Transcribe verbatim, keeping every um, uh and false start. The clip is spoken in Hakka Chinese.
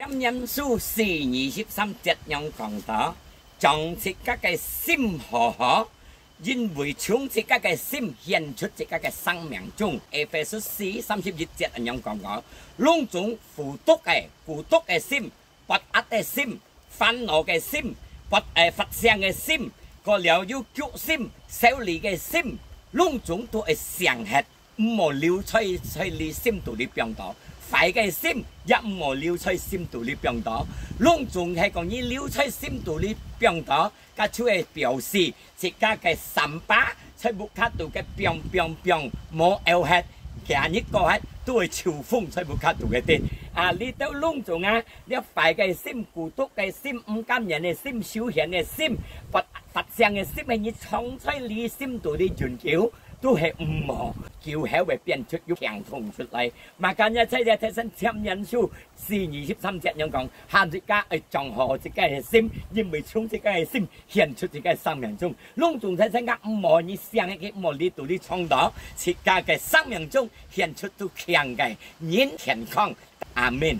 箴言書四二十三節樣講到：「將自家个心好好，因為從自家个心顯出自家个生命中。」Ephesus四三十一節恁樣講講：「攏總苦毒个、孤獨个心、發閼个心、煩惱个心、發，呃，發性个心，過了有腳心、愁慮个心，攏總都愛淨忒。」毋好留在，在你心肚裡放到。壞个心也毋好留在心肚裡放到。攏總係講你留在心肚裡放到，該就係表示自家个三巴在屋下肚个放放放無漚忒，今日過忒都會秋風在屋下肚个底。啊，你兜攏總啊，這壞个心、孤獨个心、毋甘願个心、仇恨个心、發，發性个心，係你藏在你心肚裡永久， 都係毋好，久後會變出有病痛出來。Makanya在這第三箴言書四二十三節樣講，喊自家愛掌好自家个心，因為從自家个心顯出自家个生命中。攏總在自家毋好你想个，毋好你肚裡創造，自家个生命中顯出都強个人健康。阿門。